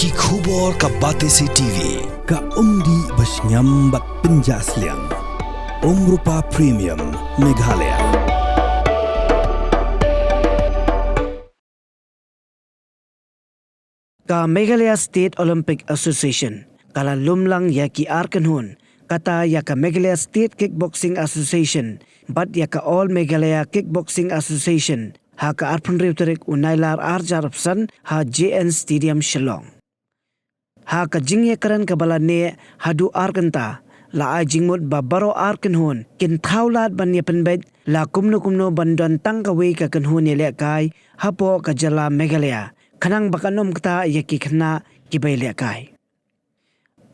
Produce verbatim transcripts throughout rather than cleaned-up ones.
Ki khubor ka Batesi T V, ka umdih ba shngiam bad pynjah sliang. Umrupa Premium, Meghalaya. Ka Meghalaya State Olympic Association ka la lum lang ïa ki ar kynhun, kata ïa ka Meghalaya State Kickboxing Association bad ïa ka All Meghalaya Kickboxing Association, ha ka arphew hynriew tarik u Nailar arhajar arphew san ha J N Stadium, Shillong. Ha ka jingïakren kaba la neh haduh ar kynta, la ai jingmut ba baroh ar kynhun kin thaw lad ban ïapynbeit la kumno kumno ban don tang kawei ka kynhun ïalehkai hapoh ka jylla Meghalaya, khnang ba kan ym ktah ïa ki khynnah kiba ïalehkai.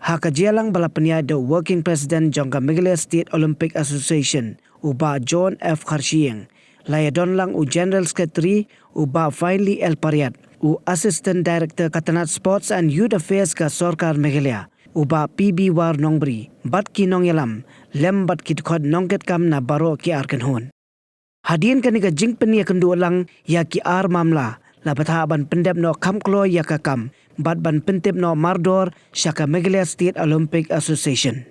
Ha ka jingïalang ba la pynïaid da u Working President jong ka Meghalaya State Olympic Association, u Bah John F Kharshiing, la ïadon lang u General Secretary, u Bah Finely L Pariat, u Assistant Director ka tnat Sports and Youth Affairs ka Sorkar Meghalaya, u Bah P B War Nongbri, bad ki nongïalam, lem bad ki dkhot nongkitkam na baroh ki ar kynhun. Hadien kane ka jingpynïakynduh lang ïa ki ar mamla, la bthah ban pyndep noh kham kloi ïa ka kam bad ban pyntip noh mardor sha ka Meghalaya State Olympic Association.